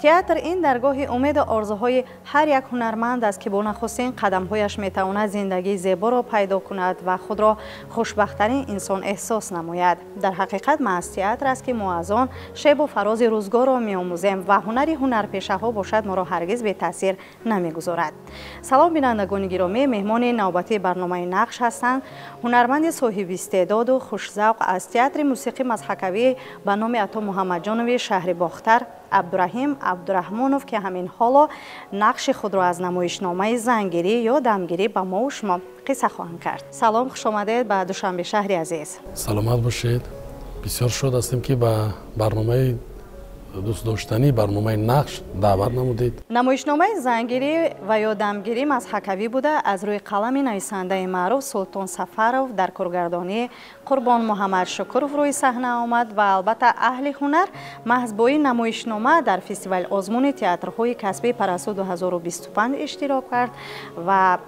Театр ин даргоҳи умеду орзуҳои ҳар як ҳунарманд аст, ки бо нахустин қадамҳояш метавонад зиндагии зеборо пайдо кунад ва худро хушбахттарин инсон эҳсос намояд. Дар ҳақиқат маҳз театр аст, ки мо аз он шебу фарози рӯзгорро меомӯзем ва ҳунари ҳунарпешаҳо бошад моро ҳаргиз бетаъсир намегузорад. Салом, бинандагони гиромӣ, меҳмони навбатии барномаи Нақш ҳастанд ҳунарманди соҳиби истеъдоду хушзавқ аз театри мусиқӣ мазҳакавӣ ба номи Ато Муҳаммадҷонови шаҳри Бохтар Абдураҳим Абдураҳмонов, ки ҳамин ҳоло нақши худро аз намоишномаи Зангирӣ ё дамгирӣ ба мову шумо қисса хоҳанд кард. Салом, хушомадед ба Душанбе шаҳри азиз. Саломат бошед. Бисёр шод ҳастем, ки ба барномаи дӯстдоштанӣ, барномаи Нақш даъват намудед. Намоишномаи Зангирӣ ва ё дамгирӣ мазҳакавӣ буда, аз рӯи қалами нависандаи маъруф Султон Сафаров дар коргардонии Қурбон Муҳаммад Шукуров рӯи саҳна омад ва албатта аҳли ҳунар маҳз бо ин намоишнома дар фестивали озмуни театрҳои касбии Парасту 2025 иштирок кард ва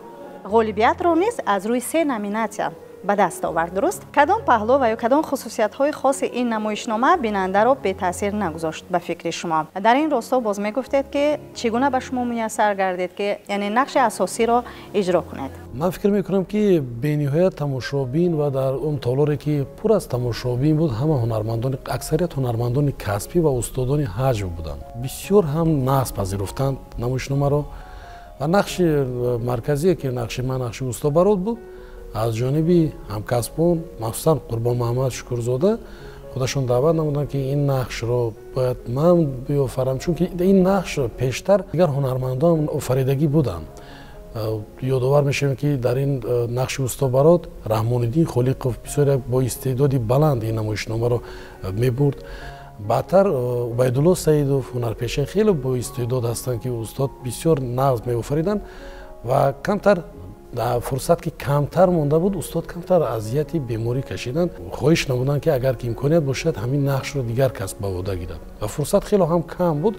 ғолибиятро низ аз рӯи се номинатсия ба даст овард. Дуруст, кадом паҳлӯ ва ё кадом хусусиятҳои хоси ин намоишнома бинандаро бетаъсир нагузошт ба фикри шумо? Дар ин росто боз мегуфтед, ки чӣ гуна ба шумо муяссар гардид, ки яъне нақши асосиро иҷро кунед? Ман фикр мекунам, ки бениҳоят тамошобин ва дар он толоре, ки пур аз тамошобин буд, ҳама ҳунармандони, аксарият ҳунармандони касбӣ ва устодони ҳаҷв буданд. Бисёр ҳам нағз пазируфтанд намоишномаро ва нақши марказие, ки нақши ман, нақши Устобарот буд, аз ҷониби ҳамкасбон, махсусан Қурбон Муҳаммад Шукурзода, худашон даъват намуданд, ки ин нақшро бояд ман биёфарам, чунки ин нақш пештар дигар ҳунармандон офаридагӣ буданд. Ёдовар мешавем, ки дар ин нақши Устобарот Раҳмониддин Холиқов бисёр як бо истеъдоди баланд ин намоишномаро мебурд. Баъдтар Убайдулло Саидов, ҳунарпешаи хеле боистеъдод ҳастанд, ки устод бисёр нағз меофариданд ва камтар фурсат ки камтар монда буд, устод камтар азияти беморӣ кашиданд, хоҳиш намуданд, ки агар ки имконият бошад, ҳамин нақшро дигар кас ба уҳда гирад ва фурсат хеле ҳам кам буд.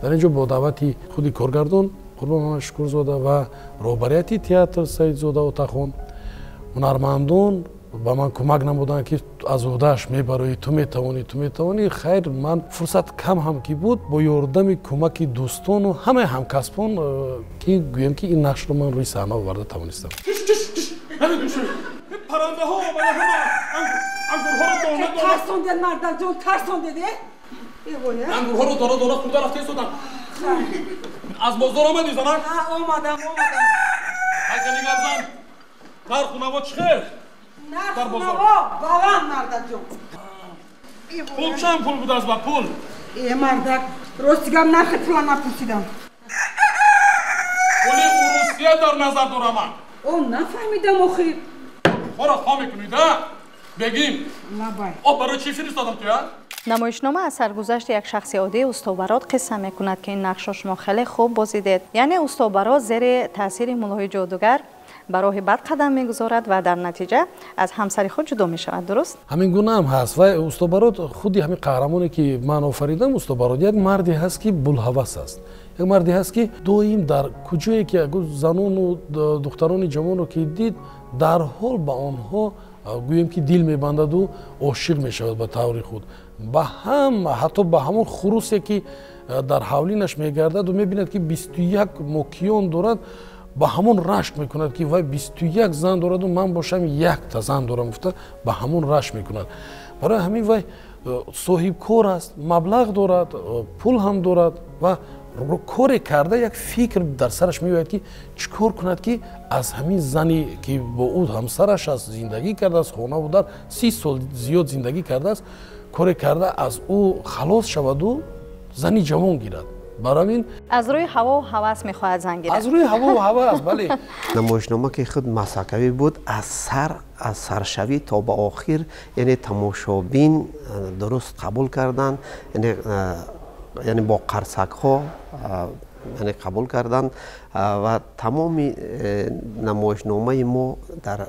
Дар ин ҷо бо даъвати худи коргардон Қурбон Муҳаммад Шукурзода ва роҳбарияти театр Саидзода Отахон, ҳунармандон ба ман кӯмак намуданд, ки аз уҳдааш мебароӣ, ту метавонӣ, ту метавонӣ. Хайр, ман фурсат кам ҳам ки буд, бо ёрдами кӯмаки дӯстону ҳамаи ҳамкасбон, ки гӯем, ки ин нақшро ман рӯи саҳна оварда тавонистам. Паррандаҳо омада, ҳама ангурҳоро дона дона Тарсондед, мардакҷон, тарсондед. Ангурҳоро дона дона хӯрда рафта истоданд. Аз бозор омадӣ, занак? Омадам, омадам. Ҳайкани гапзан, нарху наво чӣ хел? Нарху наво баланд, мардакҷон. Пул чанд пул будааст ба пул? Э, мардак, рости гап, нархи пула напурсидам. Пули Урусия дар назар дорам ман. О, нафаҳмидам охир. Хора хо мекунид, а бегим? Лабай. О, барои чӣ фиристодам туя? Намоишнома аз саргузашти як шахси оддии Устобарот қисса мекунад, ки ин нақшро шумо хеле хуб бозидед. Яъне Устобарот зери таъсири муллоҳи ҷодугар ба роҳи бад қадам мегузорад ва дар натиҷа аз ҳамсари худ ҷудо мешавад, дуруст? Ҳамин гуна ҳам ҳаст. Ва Устобарот, худи ҳамин қаҳрамоне, ки ман офаридам, Устобарот як марде ҳаст, ки булҳавас аст, як марде ҳаст, ки доим дар куҷое ки занону духтарони ҷавонро ки дид, дарҳол ба онҳо, гӯем ки, дил мебандаду ошиқ мешавад ба таври худ ба ҳама, ҳатто ба ҳамон хурусе, ки дар ҳавлинаш мегардаду мебинад, ки 21 мокиён дорад, ба ҳамон рашк мекунад, ки вай 21 зан дораду ман бошам якта зан дорам, гуфта ба ҳамон рашк мекунад. Барои ҳамин вай соҳибкор аст, маблағ дорад, пул ҳам дорад ва коре карда як фикр дар сараш меояд, ки чӣ кор кунад, ки аз ҳамин зане, ки бо ӯ ҳамсараш аст, зиндагӣ кардааст, хонаву дар 30 сол зиёд зиндагӣ кардааст, коре карда аз ӯ халос шаваду зани ҷавон гирад. Барои ҳамин Аз рӯи ҳавову ҳавас мехоҳад зан гирад. Аз рӯи ҳавову ҳавас, бале. Намоишнома, ки худ мазҳакавӣ буд, аз сар, аз саршавӣ то ба охир, яъне тамошобин дуруст қабул карданд, яъне бо қарсакҳо, яъне қабул карданд ва тамоми намоишномаи мо дар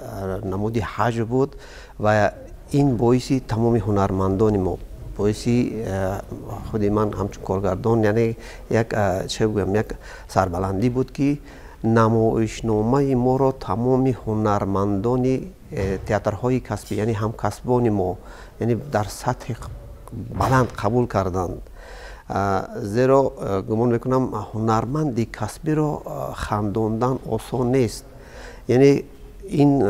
намуди ҳаҷв буд ва ин боиси тамоми ҳунармандони мо, боиси худи ман ҳамчун коргардон, яъне як, чӣ гӯям, як сарбаландӣ буд, ки намоишномаи моро тамоми ҳунармандони театрҳои касбӣ, яъне ҳамкасбони мо, яъне дар сатҳи баланд қабул карданд. Зеро гумон мекунам ҳунарманди касбиро хандондан осон нест. Яъне ин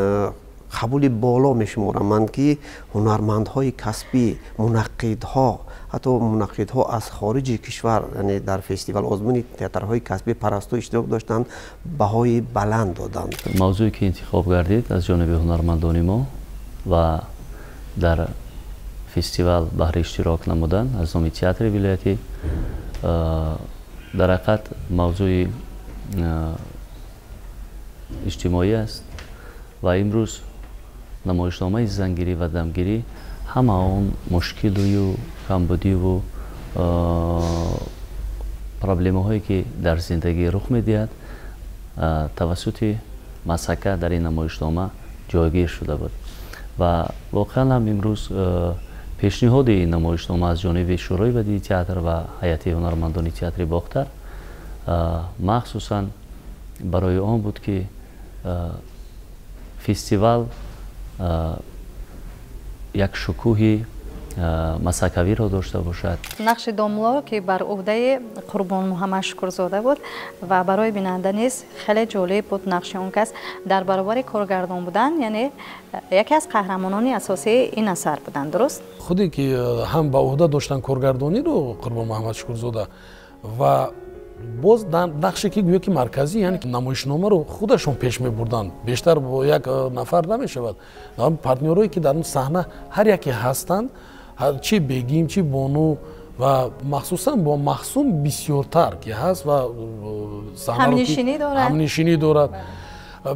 қабули боло мешуморам ман, ки ҳунармандҳои касбӣ, мунаққидҳо, ҳатто мунаққидҳо аз хориҷи кишвар, яъне дар фестивал озмуни театрҳои касбӣ Парасту иштирок доштанд, баҳои баланд доданд. Мавзӯе ки интихоб гардид аз ҷониби ҳунармандони мо ва дар фестивал баҳри иштирок намудан аз номи театри вилоятӣ, дар ҳақиқат мавзӯи иҷтимоӣ аст ва имрӯз намоишномаи зангирӣ ва дамгирӣ ҳама он мушкилую камбудиву проблемаҳое ки дар зиндагӣ рух медиҳад, тавассути масака дар ин намоишнома ҷойгир шуда буд. Ва воқеан ҳам имрӯз пешниҳоди ин намоишнома аз ҷониби Шӯрои бадии театр ва ҳайати ҳунармандони театри Бохтар махсусан барои он буд, ки фестивал як шукӯҳи масакавиро дошта бошад. Нақши домло, ки бар ӯҳдаи Қурбон Муҳаммад Шукрзода буд ва барои бинанда низ хеле ҷолиб буд нақши он кас дар баробари коргардон будан, яъне яке аз қаҳрамонони асосии ин асар буданд, дуруст? Худе ки ҳам ба ӯҳда доштан коргардониро Қурбон Муҳаммад Шукрзода ва боз нақше ки гӯё ки марказӣ, яъне намоишномаро худашон пеш мебурданд, бештар бо як нафар намешавад. Партнёрое ки дар он саҳна ҳар яке ҳастанд, чи бегим, чи бону ва махсусан бо Махсум бисёртар ки ҳаст ва ҳамнишинӣ дорад,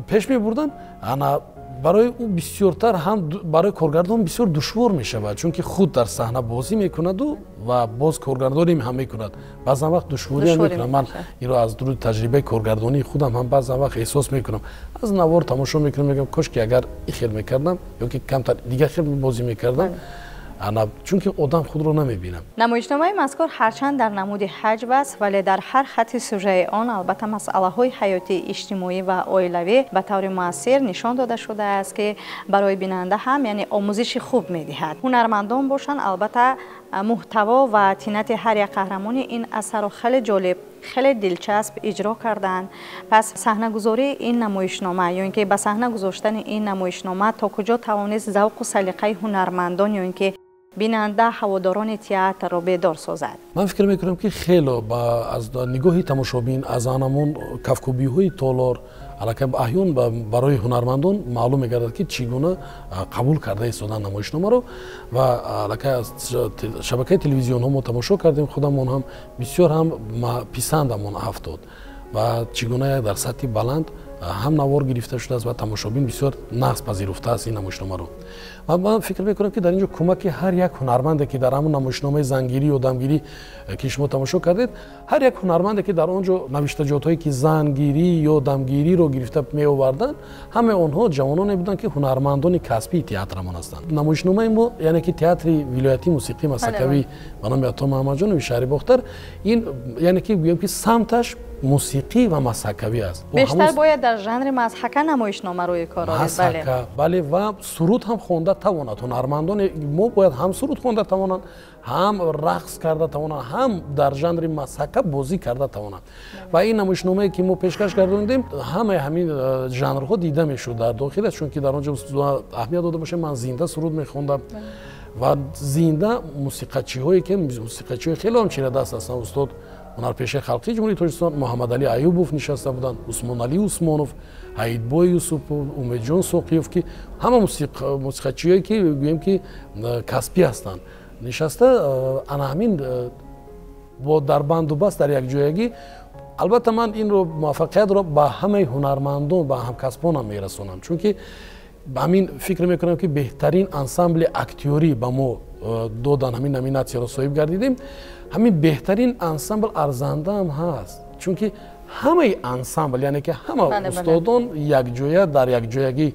пеш мебурданд. Ана барои ӯ бисёртар ҳам барои коргардон бисёр душвор мешавад, чунки худ дар саҳна бозӣ мекунаду ва боз коргардонӣ ҳам мекунад. Баъзан вақт душвориам мекунад. Ман инро аз дуруди таҷрибаи коргардонии худам ҳам баъзан вақт эҳсос мекунам. Аз навор тамошо мекунам, мегӯям кош ки агар ин хел мекардам ё ки камтар дигар хел бозӣ мекардам, ана чунки одам худро намебинам. Намоишномаи мазкур ҳарчанд дар намуди ҳаҷв аст, вале дар ҳар хатти сюжаи он албатта масъалаҳои ҳаётии иҷтимоӣ ва оилавӣ ба таври муассир нишон дода шудааст, ки барои бинанда ҳам яъне омӯзиши хуб медиҳад. Ҳунармандон бошанд, албатта муҳтаво ва тинати ҳар як қаҳрамони ин асарро хеле ҷолиб, хеле дилчасп иҷро карданд. Пас саҳнагузории ин намоишнома ё ин ки ба саҳна гузоштани ин намоишнома то куҷо тавонист завқу салиқаи ҳунармандон ё ин ки бинанда, ҳаводорони театрро бедор созад? Ман фикр мекунам, ки хело аз нигоҳи тамошобин, аз анамон кафкӯбиҳои толор аллакай аҳён барои ҳунармандон маълум мегардад, ки чӣ гуна қабул карда истодан намоишномаро. Ва аллакай аз шабакаи телевизионҳо мо тамошо кардем, худамон ҳам бисёр ҳам писандамон афтод ва чӣ гуна дар сатҳи баланд ҳам навор гирифта шудааст ва тамошобин бисёр нағз пазируфтааст ин намоишномаро. Ва ман фикр мекунам, ки дар ин ҷо кӯмаки ҳар як ҳунарманде, ки дар ҳамон намоишномаи зангирӣ ё дамгирӣ, ки шумо тамошо кардед, ҳар як ҳунарманде, ки дар он ҷо навиштаҷотҳое ки зангирӣ ё дамгириро гирифта меоварданд, ҳамаи онҳо ҷавононе буданд, ки ҳунармандони касбии театрамон ҳастанд. Намоишномаи мо, яъне ки театри вилоятии мусиқии масакавӣ ба номи Ато Муҳаммадҷонови шаҳри Бохтар, ин яъне ки гӯем ки самташ мусиқӣ ва масакавӣ аст. Бештар бояд дар жанри мазҳака намоишнома рӯи кор оред. Масака, бале, ва суруд ҳам хонда тавонад. Ҳунармандони мо бояд ҳам суруд хонда тавонанд, ҳам рақс карда тавонанд, ҳам дар жанри масака бозӣ карда тавонанд. Ва ин намоишномае, ки мо пешкаш гардонидем, ҳамаи ҳамин жанрҳо дида мешуд дар дохилаш, чунки дар он ҷо аҳамият дода бошем, ман зинда суруд мехондам ва зинда мусиқачиҳое, ки мусиқачиҳои хеле ҳам чирадаст ҳастанд, устод ҳунарпешаи халқии Ҷумҳурии Тоҷикистон Муҳаммадалӣ Аюбов нишаста буданд, Усмоналӣ Усмонов, Ҳаидбой Юсупов, Умедҷон Соқиёв, ки ҳама мусиқачиҳое, ки гӯем ки касбӣ ҳастанд, нишаста ана ҳамин бо дар бандубаст дар якҷоягӣ. Албатта ман инро муваффақиятро ба ҳамаи ҳунармандон, ба ҳамкасбонам мерасонам, чунки ҳамин фикр мекунам, ки беҳтарин ансамбли актёрӣ ба мо додан, ҳамин номинатсияро соҳиб гардидем. Ҳамин беҳтарин ансамбл арзандаам ҳаст, чунки ҳамаи ансамбл, яъне ки ҳама устодон якҷоя дар якҷоягӣ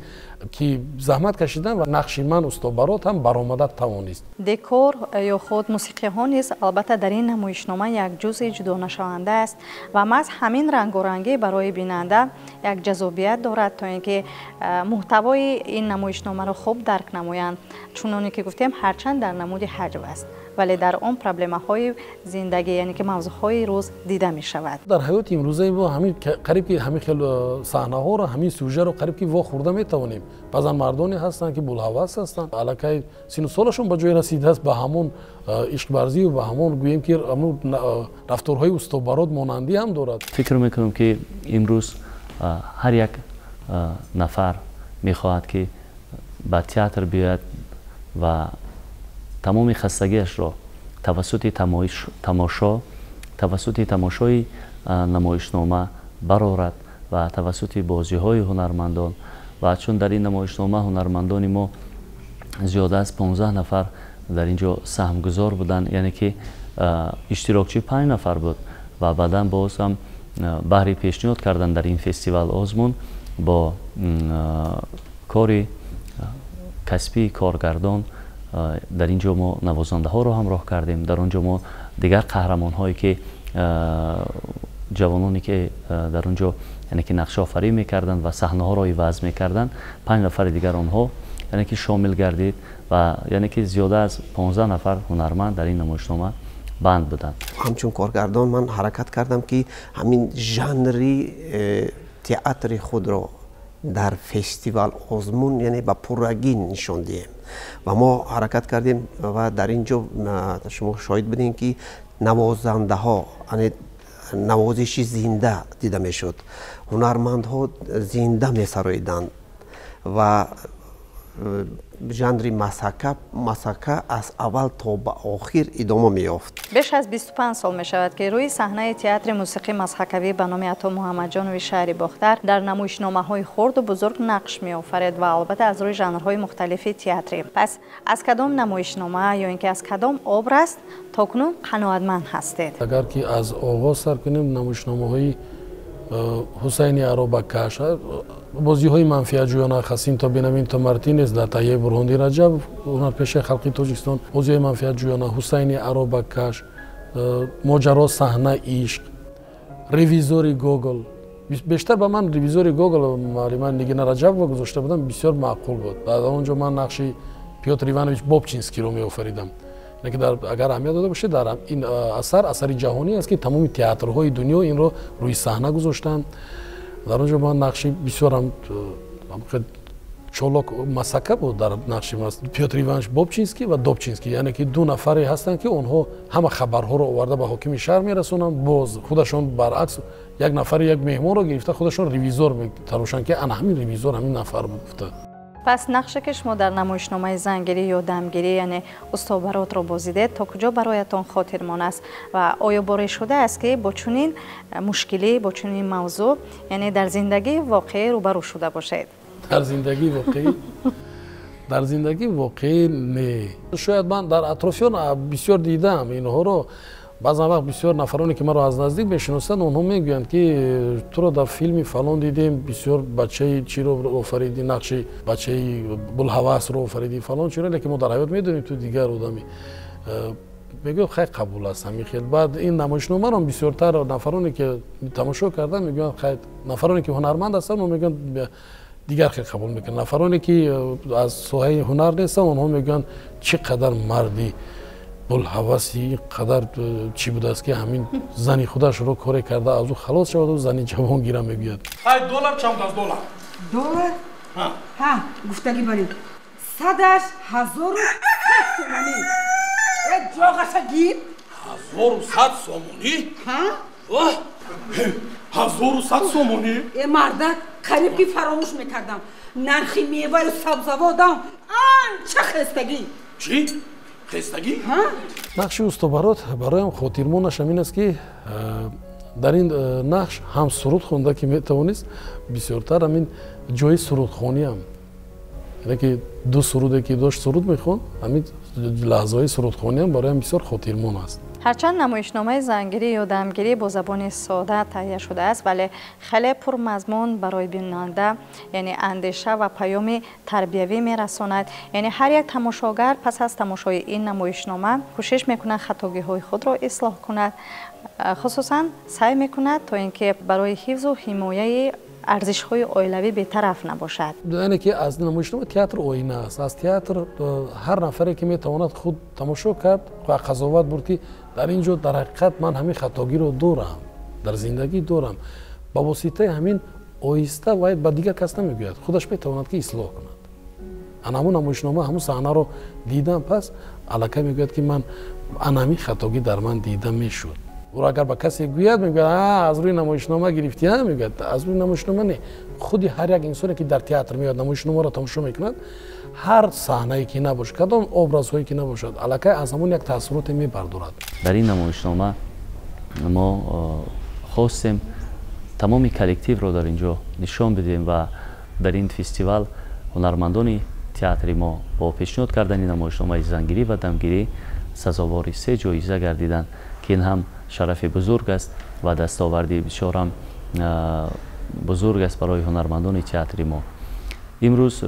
ки заҳмат кашидан ва нақши ман усто Барот ҳам баромада тавонист. Декор ё худ мусиқиҳо низ албатта дар ин намоишнома як ҷузъи ҷудонашаванда аст ва маҳз ҳамин рангорангӣ барои бинанда як ҷазобият дорад, то ин ки муҳтавои ин намоишномаро хуб дарк намоянд. Чуноне ки гуфтем, ҳарчанд дар намуди ҳаҷв аст, вале дар он проблемаҳои зиндагӣ, яъне ки мавзӯъҳои рӯз дида мешавад. Дар ҳаёти имрӯзаи мо ҳамин қариб ки ҳамин хел саҳнаҳоро, ҳамин сюжеро қариб ки вохӯрда метавонем. Баъзан мардоне ҳастанд, ки булҳавас ҳастанд, аллакай сину солашон ба ҷое расидааст, ба ҳамон ишқбарзию ба ҳамон гӯем ки рафторҳои усто Барот монандӣ ҳам дорад. Фикр мекунам, ки имрӯз ҳар як нафар мехоҳад, ки ба театр биёяд ва тамоми хастагиашро тавассути тамошо, тавассути тамошои намоишнома барорад ва тавассути бозиҳои ҳунармандон. Ва чун дар ин намоишнома ҳунармандони мо зиёда аз 15 нафар дар ин ҷо саҳмгузор буданд, яъне ки иштирокчӣ 5 нафар буд ва баъдан боз ҳам баҳри пешниҳод кардан дар ин фестивал озмун бо кори касбии коргардон дар ин ҷо мо навозандаҳоро ҳамроҳ кардем. Дар он ҷо мо дигар қаҳрамонҳое ки ҷавононе ки дар он ҷо яъне ки нақшофарӣ мекарданд ва саҳнаҳоро иваз мекарданд, 5 нафари дигар онҳо яъне ки шомил гардид ва яъне ки зиёда аз 15 нафар ҳунарманд дар ин намоишнома банд буданд. Ҳамчун коргардон ман ҳаракат кардам, ки ҳамин жанри театри худро дар фестивал озмун яъне ба пуррагӣ нишон диҳем ва мо ҳаракат кардем ва дар ин ҷо шумо шоҳид будем, ки навозандаҳо, навозиши зинда дида мешуд, ҳунармандҳо зинда месароиданд ва жанри масака аз аввал то ба охир идома меёфт. Беш аз 25 сол мешавад, ки рӯи саҳнаи театри мусиқӣ мазҳакавӣ ба номи Ато Муҳаммадҷонови шаҳри Бохтар дар намоишномаҳои хурду бузург нақш меофаред ва албатта аз рӯи жанрҳои мухталифи театрӣ. Пас аз кадом намоишнома ё ин ки аз кадом образ то кунун қаноатманд ҳастед? Агар ки аз оғоз сар кунем, намоишномаҳои Ҳусайни Аробакаш, бозиҳои манфиатҷӯёна Хасинто Бенавинто Мартинес дар таҳияи Бурҳондин Раҷаб, ҳунарпешаи халқи Тоҷикистон, бозиҳои манфиатҷӯёна Ҳусайни Аробакаш, моҷаро саҳна ишқ, ревизори Гогол. Бештар ба ман ревизори Гогол муаллима Нигина Раҷабова гузошта будам, бисёр маъқул буд. Дар он ҷо ман нақши Пётр Иванович Бобчинскиро меофаридам. Агар аҳамият дода бошед, дар ин асар асари ҷаҳонӣ аст, ки тамоми театрҳои дунё инро рӯи саҳна гузоштанд. Дар он ҷо ман нақши бисёрам чолок масака буд дар нақши Пётр Иванович Бобчинский ва Добчинский, яъне ки ду нафаре ҳастанд, ки онҳо ҳама хабарҳоро оварда ба ҳокими шаҳр мерасонанд. Боз худашон баръакс як нафари як меҳмонро гирифта худашон ревизор метарошанд, ки ана ҳамин ревизор ҳамин нафар буд гуфта. Пас нақше ки шумо дар намоишномаи зангирӣ ё дамгирӣ, яъне усто Баротро бозидед, то куҷо бароятон хотирмон аст ва оё боре шудааст, ки бо чунин мушкилӣ, бо чунин мавзӯъ, яъне дар зиндагии воқеӣ рӯбарӯ шуда бошед? Дар зиндагии воқеӣ? Дар зиндагии воқеӣ не. Шояд ман дар атрофиён бисёр дидаам инҳоро. Баъзан вақт бисёр нафароне, ки маро аз наздик мешиносанд, онҳо мегӯянд, ки туро дар филми фалон дидем, бисёр бачаи чиро офаридӣ, нақши бачаи булҳавасро офаридӣ, фалон чиро, лекин мо дар ҳаёт медонем ту дигар одамӣ. Мегӯям, хай, қабул аст ҳамин хел. Баъд ин намоишномаро бисёртар нафароне, ки тамошо карданд, мегӯянд, хай, нафароне, ки ҳунарманд ҳастанд, мегӯянд дигар хел қабул мекунанд. Нафароне, ки аз соҳаи ҳунар нестанд, онҳо мегӯянд, чӣ қадар марди булҳаваси, қадар чӣ будааст, ки ҳамин зани худашро коре карда аз ӯ халос шаваду зани ҷавон гира мегӯяд. Ҳай, доллар чанд аст, доллар? Доллар? Ҳа, гуфтагӣ баред. Садаш 1100 сомонӣ. Э, ҷоғаша гир. 1100 сомонӣ? Ҳа? 1100 сомонӣ? Э, мардак, қариб ки фаромӯш мекардам. Нархи меваю сабзаводам анча хестагӣ. Чӣ? Хестагӣ? Нақши усто Барот бароям хотирмонаш ҳамин аст, ки дар ин нақш ҳам суруд хонда, ки метавонист бисёртар ҳамин ҷои сурудхониам, яъне ки ду суруде ки дошт суруд мехонд, ҳамин лаҳзаҳои сурудхониам бароям бисёр хотирмон аст. Ҳарчанд намоишномаи зангирӣ ё дамгирӣ бо забони сода таҳия шудааст, вале хеле пурмазмун барои бинанда, яъне андеша ва паёми тарбиявӣ мерасонад. Яъне ҳар як тамошогар пас аз тамошои ин намоишнома кӯшиш мекунад хатогиҳои худро ислоҳ кунад, хусусан саъй мекунад то ин ки барои ҳифзу ҳимояи арзишҳои оилавӣ бетараф набошад. Яъне ки аз намоишнома театр оина аст. Аз театр ҳар нафаре ки метавонад худ тамошо кард ва қазоват бурд ки дар ин ҷо дар ҳақиқат ман ҳамин хатогиро дорам, дар зиндагӣ дорам. Ба воситаи ҳамин оҳиста вай ба дигар кас намегӯяд, худаш метавонад ки ислоҳ кунад. Ана ҳамун намоишнома, ҳамун саҳнаро дидан пас аллакай мегӯяд ки ман ана ҳамин хатогӣ дар ман дида мешуд. Ӯро агар ба касе гӯяд, мегӯяд аз рӯи намоишнома гирифтӣ, мегӯяд аз рӯи намоишнома не. Худи ҳар як инсоне ки дар театр меояд, намоишномаро тамошо мекунад, ҳар саҳнае ки набошад, кадом образҳое ки набошад, аллакай аз ҳамон як таассуроте мебардорад. Дар ин намоишнома мо хостем тамоми коллективро дар ин ҷо нишон бидиҳем ва дар ин фестивал ҳунармандони театри мо бо пешниҳод кардани намоишномаи зангирӣ ва дамгирӣ сазовори 3 ҷоиза гардиданд, ки ин ҳам шарафи бузург аст ва дастоварди бисёр ҳам бузург аст барои ҳунармандони театри мо. Имрӯз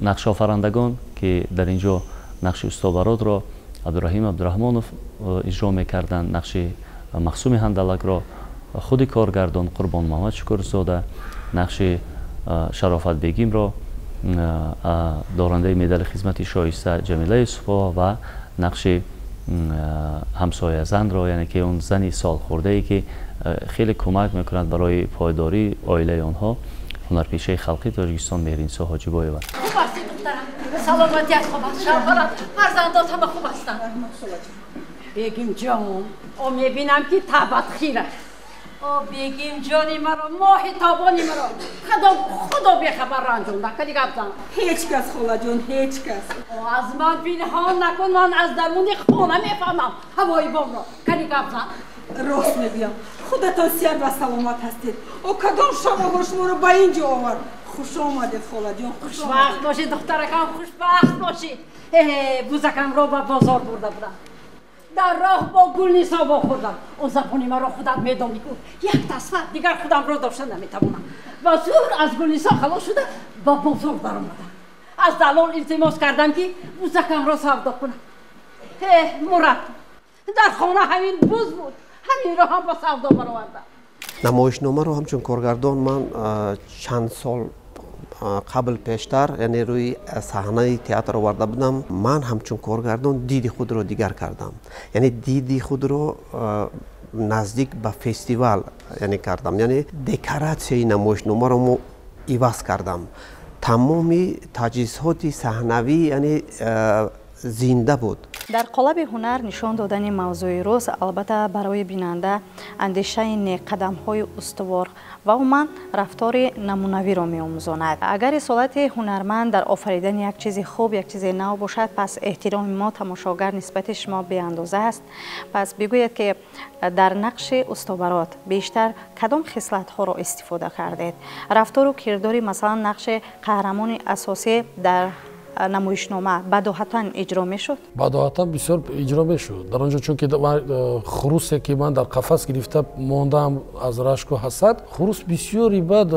нақшофарандагон ки дар ин ҷо нақши устобародро Абдураҳим Абдураҳмонов иҷро мекарданд, нақши Махсуми Ҳандалакро худи коргардон Қурбон Муҳаммад Шукурзода, нақши Шарофатбегимро дорандаи медали хизмати шоиста Ҷамила Юсупова ва нақши ҳамсоязанро, яъне ки он зани солхӯрдае ки хеле кӯмак мекунад барои пойдории оилаи онҳо, ҳунарпешаи халқии Тоҷикистон Меҳринисо Ҳоҷибоева. Хуб ҳастӣ духтарам? Саломатият хуб аст, шавҳарат, фарзандот ҳама хуб ҳастанд? Бегимҷон, о мебинам ки табат хир аст. О бегимҷони маро, моҳи тобони маро, худо бехабар ранҷон накунӣ гап зан. Ҳеҷ кас холаҷон, ҳеҷ кас. О аз ман пинҳон накун, ман аз даруни хона мефаҳмам ҳавои бомро. Кани гап зан. Рост мегӯям, худатон сиҳат ва саломат ҳастед. О кадом шамолҳо шуморо ба ин ҷо овард? Хуш омадед холаҷон, хушбахт бошед духтаракам, хушбахт бошед. Бузакамро ба бозор бурда будам, дар роҳ бо Гулнисо вохӯрдам. О забони маро худат медонӣ ку, як тасвар дигар худамро дошта наметавонам. Ба зур аз Гулнисо халос шуда ба бозор даромадам. Аз далол илтимос кардам ки бузакамро савдо кунам. Мурад, дар хона ҳамин буз буд, ҳаминро ҳам ба савдо баровардам. Намоишномаро ҳамчун коргардон ман чанд сол қабл пештар, яъне рӯи саҳнаи театр оварда будам. Ман ҳамчун коргардон диди худро дигар кардам, яъне диди худро наздик ба фестивал яъне кардам, яъне декоратсияи намоишномаро мо иваз кардам. Тамоми таҷҳизоти саҳнавӣ яъне зинда буд. Дар қолаби ҳунар нишон додани мавзӯи рӯз албатта барои бинанда андешаи нек, қадамҳои устувор ва умуман рафтори намунавиро меомӯзонад. Агар рисолати ҳунарманд дар офаридани як чизи хуб, як чизи нав бошад, пас эҳтироми мо тамошогар нисбати шумо беандоза аст. Пас бигӯед ки дар нақши устобарот бештар кадом хислатҳоро истифода кардед? Рафтору кирдори масалан нақши қаҳрамони асосӣ дар намоишнома бадоҳатан иҷро мешуд? Бадоҳатан бисёр иҷро мешуд. Дар он ҷо чунки хурусе ки ман дар қафас гирифта мондаам аз рашку ҳасад, хурус бисёри бад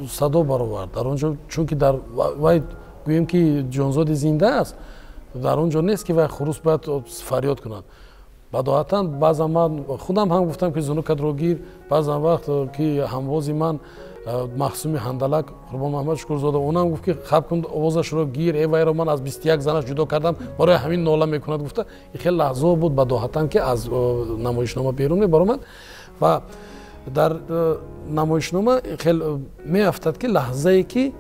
садо баровард. Дар он ҷо чунки дар вай гӯем ки ҷонзоди зинда аст, дар он ҷо нест ки вай хурус бояд фарёд кунад. Бадоҳатан баъзан ман худам ҳам гуфтам ки зунукатро гир, баъзан вақт ки ҳамвози ман Махсуми Ҳандалак Қурбон Муҳаммад Шукурзода, онам гуфт ки хаб кун, овозашро гир, э вайро ман аз 21 занаш ҷудо кардам, барои ҳамин нола мекунад гуфта. Ин хеле лаҳзаҳо буд бадоҳатан ки аз намоишнома берун мебаромад ва дар намоишнома хеле меафтад ки лаҳзае ки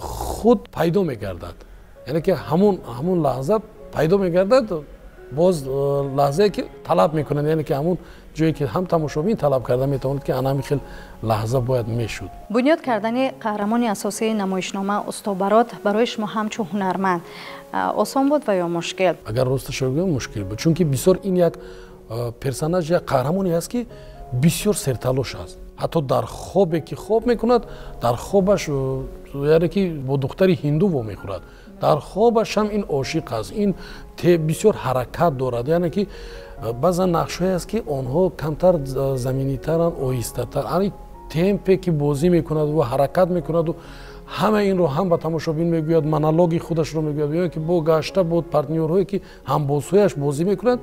худ пайдо мегардад, яъне ки ҳамун лаҳза пайдо мегардад, боз лаҳзае ки талаб мекунанд, яъне ки ҳамун ҷое ки ҳам тамошобин талаб карда метавонад ки ана ҳамин хел лаҳза бояд мешуд. Бунёд кардани қаҳрамони асосии намоишнома устобарот барои шумо ҳамчун ҳунарманд осон буд ва ё мушкил? Агар росташро гӯям, мушкил буд, чунки бисёр ин як персонаж, як қаҳрамоне аст ки бисёр серталош аст. Ҳатто дар хобе ки хоб мекунад, дар хобаш яъне ки бо духтари ҳинду вомехӯрад. Дар хобаш ҳам ин ошиқ аст, ин бисёр ҳаракат дорад. Яъне ки баъзан нақшҳое аст, ки онҳо камтар заминитаранд, оҳистатар. Ани темпе ки бозӣ мекунад ва ҳаракат мекунаду ҳама инро ҳам ба тамошобин мегӯяд, монологи худашро мегӯяд, ё ки бо гашта бо партнёрҳое ки ҳамбозҳояш бозӣ мекунад,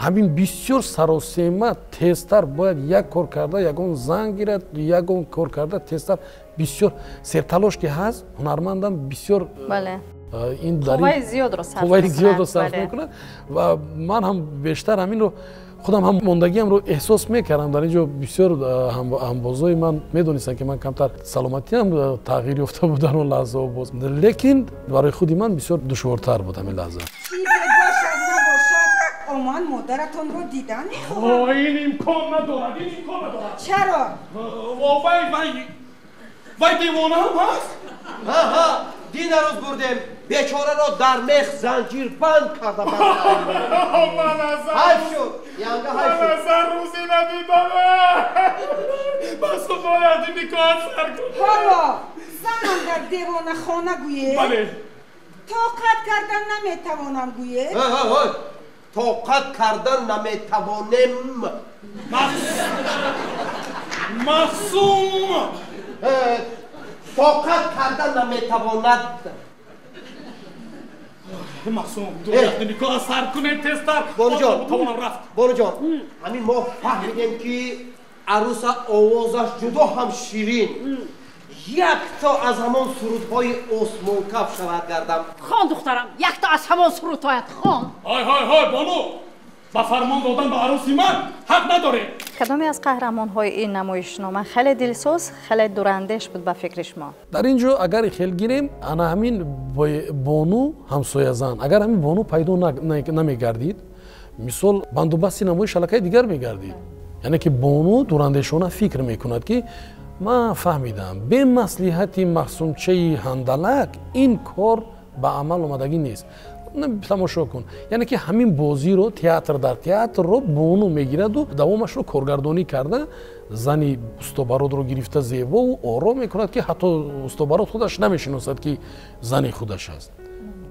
ҳамин бисёр саросема тезтар бояд як кор карда, ягон занг гирад, ягон кор карда тезтар, бисёр серталош ки ҳаст, ҳунармандам бисёр ин қувваи зиёдро сарф мекунад. Ва ман ҳам бештар ҳаминро худам ҳам мондагиамро эҳсос мекардам. Дар ин ҷо бисёр ҳамбозҳои ман медонистанд, ки ман камтар саломатиам тағйир ёфта буд дар он лаҳзаҳо боз, лекин барои худи ман бисёр душвортар буд ҳамин лаҳза. Чизе бошад набошад, ман модаратонро дидан мехоҳам. Ин имкон надорад, ин имкон надорад. Чаро? Вай вай вай девона ҳам ҳаст? Ҳа, дина рӯз бурдем, бечораро дар мех занҷирбанд карда. Ҳайф шуд, янга ҳайф шуд. Ман рӯзе надидам. Бас бояд никоҳ сар кунам. Ҳоло занам дар девонахона гӯед? Бале. Тоқат кардан наметавонам гӯед? Тоқат кардан наметавонем. Махсум. Тоқат кардан наметавонад. Махсум, ду никоҳ сар кунем тезтар. Боруҷон, тавонам рафт. Боруҷон, ҳамин мо фаҳмидем, ки аруса овозаш ҷудо ҳам ширин. Якто аз ҳамон сурудҳои осмонкаф шавад гардам. Хон, духтарам, якто аз ҳамон сурудҳоят хон. Ҳой ҳой ҳой, бону, ба фармон додан ба аруси ман ҳақ надорем. Кадоме аз қаҳрамонҳои ин намоишнома хеле дилсоз, хеле дурандеш буд ба фикри шумо? Дар ин ҷо агар хел гирем, ана ҳамин бону ҳамсоязан, агар ҳамин бону пайдо намегардид, мисол бандубасти намоиш аллакай дигар мегардид. Яъне ки бону дурандешона фикр мекунад, ки ман фаҳмидам, бемаслиҳати махсумчаи ҳандалак ин кор ба амал омадагӣ нест. Тамошо кун, яъне ки ҳамин бозиро театр дар театрро бону мегираду давомашро коргардонӣ карда, зани устобародро гирифта зебову ором мекунад, ки ҳатто устобарод худаш намешиносад, ки зани худаш аст,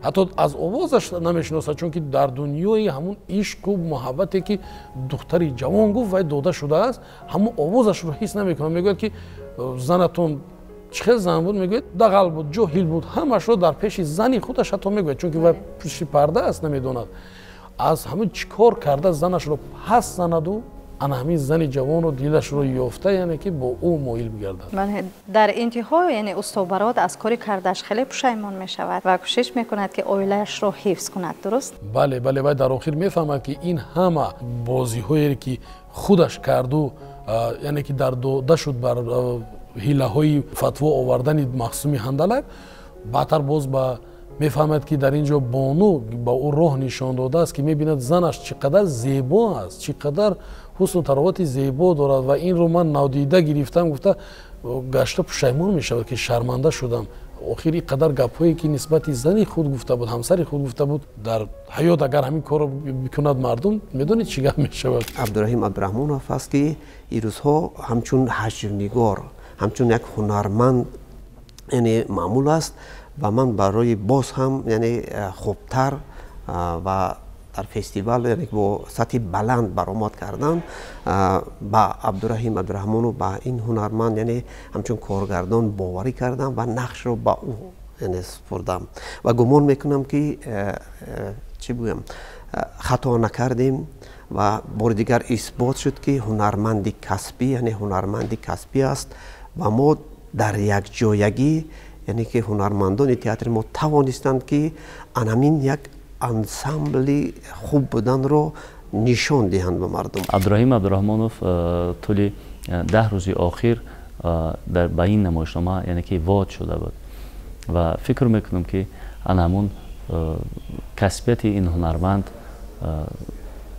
ҳатто аз овозаш намешиносад, чунки дар дунёи ҳамун ишқу муҳаббате ки духтари ҷавон гуфт вай дода шудааст, ҳамун овозашро ҳис намекунад. Мегӯяд, ки занатон чӣ хел зан буд? Мегӯяд, дағал буд, ҷоҳил буд. Ҳамашро дар пеши зани худаш ҳатто мегӯяд, чунки вай пушти парда аст, намедонад аз ҳамин чӣ кор карда занашро пас занаду ана ҳамин зани ҷавонро дилашро ёфта, яъне ки бо ӯ моил бигардад. Дар интиҳо, яъне устобарод аз кори кардааш хеле пушаймон мешавад ва кӯшиш мекунад, ки оилаашро ҳифз кунад, дуруст? Бале, бале, вай дар охир мефаҳмад, ки ин ҳама бозиҳое ки худаш карду, яъне ки дар дода шуд бар ҳилаҳои фатво овардани махсуми ҳандалак, баъдтар боз ба мефаҳмад, ки дар ин ҷо бону ба ӯ роҳ нишон додааст, ки мебинад занаш чӣ қадар зебо аст, чӣ қадар ҳусну таровати зебо дорад ва инро ман нодида гирифтам гуфта гашта пушаймон мешавад, ки шарманда шудам. Охир ин қадар гапҳое ки нисбати зани худ гуфта буд, ҳамсари худ гуфта буд, дар ҳаёт агар ҳамин корро бикунад мардум медонед чӣ гап мешавад. Абдураҳим Абдураҳмонов аст, ки ин рӯзҳо ҳамчун ҳаҷвнигор, ҳамчун як ҳунарманд яъне маъмул аст ва ман барои боз ҳам яъне хубтар ва дар фестивал яъне бо сатҳи баланд баромад кардан ба Абдураҳим Абдураҳмонов, ба ин ҳунарманд яъне ҳамчун коргардон боварӣ кардам ва нақшро ба ӯ яъне супурдам ва гумон мекунам, ки чӣ бигӯям, хато накардем ва бори дигар исбот шуд, ки ҳунарманди касбӣ, яъне ҳунарманди касбӣ аст ва мо дар якҷоягӣ, яъне ки ҳунармандони театри мо тавонистанд, ки анамин як ансамбли хуб буданро нишон диҳанд ба мардум. Абдураҳим Абдураҳмонов тӯли 10 рӯзи охир ба ин намоишнома яъне ки вод шуда буд ва фикр мекунам, ки ана ҳамун касбияти ин ҳунарманд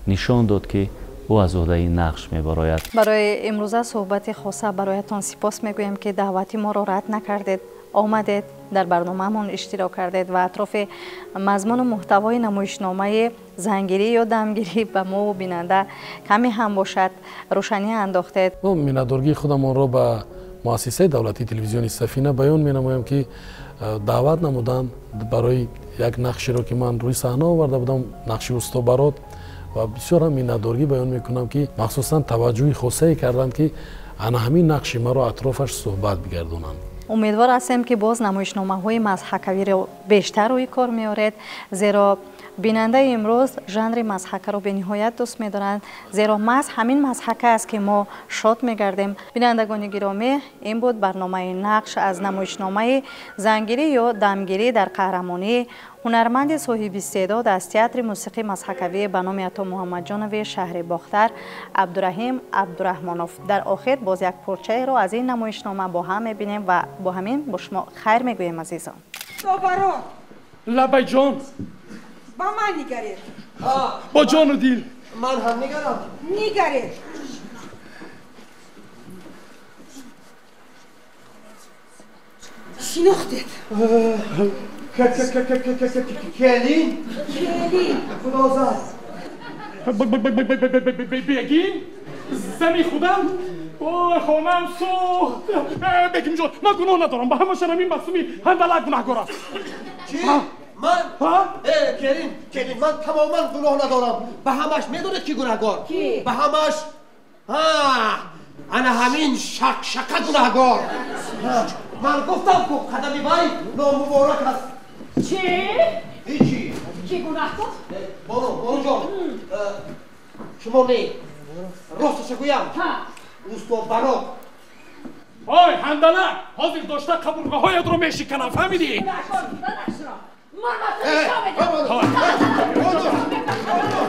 нишон дод, ки ӯ аз уҳдаи нақш мебарояд. Барои имрӯза суҳбати хоса бароятон сипос мегӯем, ки даъвати моро рад накардед, омадед, дар барномаамон иштирок кардед ва атрофи мазмуну муҳтавои намоишномаи зангирӣ ё дамгирӣ ба мо бинанда каме ҳам бошад рӯшанӣ андохтед. Мо миннатдоргии худамонро ба муассисаи давлатии телевизиони Сафина баён менамоям, ки Даъват намуданд барои як нақшеро, ки ман рӯи саҳна оварда будам, нақши усто Барот. Ва бисёр ҳам миннатдоргӣ баён мекунам, ки махсусан таваҷҷӯҳи хосае карданд, ки ана ҳамин нақши маро атрофаш суҳбат бигардонанд. Умедвор ҳастем, ки боз намоишномаҳои мазҳакавиро бештар рӯи кор меоред, зеро бинандаи имрӯз жанри мазҳакаро бениҳоят дӯст медоранд, зеро маҳз ҳамин мазҳака аст, ки мо шод мегардем. Бинандагони гиромӣ, ин буд барномаи нақш аз намоишномаи зангирӣ ё дамгирӣ дар қаҳрамонии ҳунарманди соҳиби истеъдод аз театри мусиқии мазҳакавӣ ба номи Ато Муҳаммадҷонови шаҳри Бохтар Абдураҳим Абдураҳмонов. Дар охир боз як порчаеро аз ин намоишнома бо ҳам мебинем ва бо ҳамин бо шумо хайр мегӯем, азизон. Барот. Лабайҷон. Ба ман нигаред. Бо ҷону дил. Ман ҳам нигарам. Нигаред. Шинохтед. Келин? Келин. Худо зад. Бегин? Зани худам? Ой, хонам сӯхт. Бегимҷон, ман гуноҳ надорам. Ба ҳамашон ҳамин маъсуми ҳандалак гунаҳкор аст. Чӣ? Ман? Келин, келин, ман тамоман гуноҳ надорам. Ба ҳамаш медонед, ки гунаҳгор? Ба ҳамаш ана ҳамин шақшақа гунаҳгор. Ман гуфтам, ку қадами вай номуборак аст. Чӣ? Ҳечи. Ки гунаҳкор? Бону, бонуҷон, шумо не, росташа гӯям, усто Барот. Ой, ҳандалак, ҳозир дошта қабурғаҳоятро мешиканам, фаҳмидӣ? Гунаҳкор буданашро ман ба ту нишон медиҳам.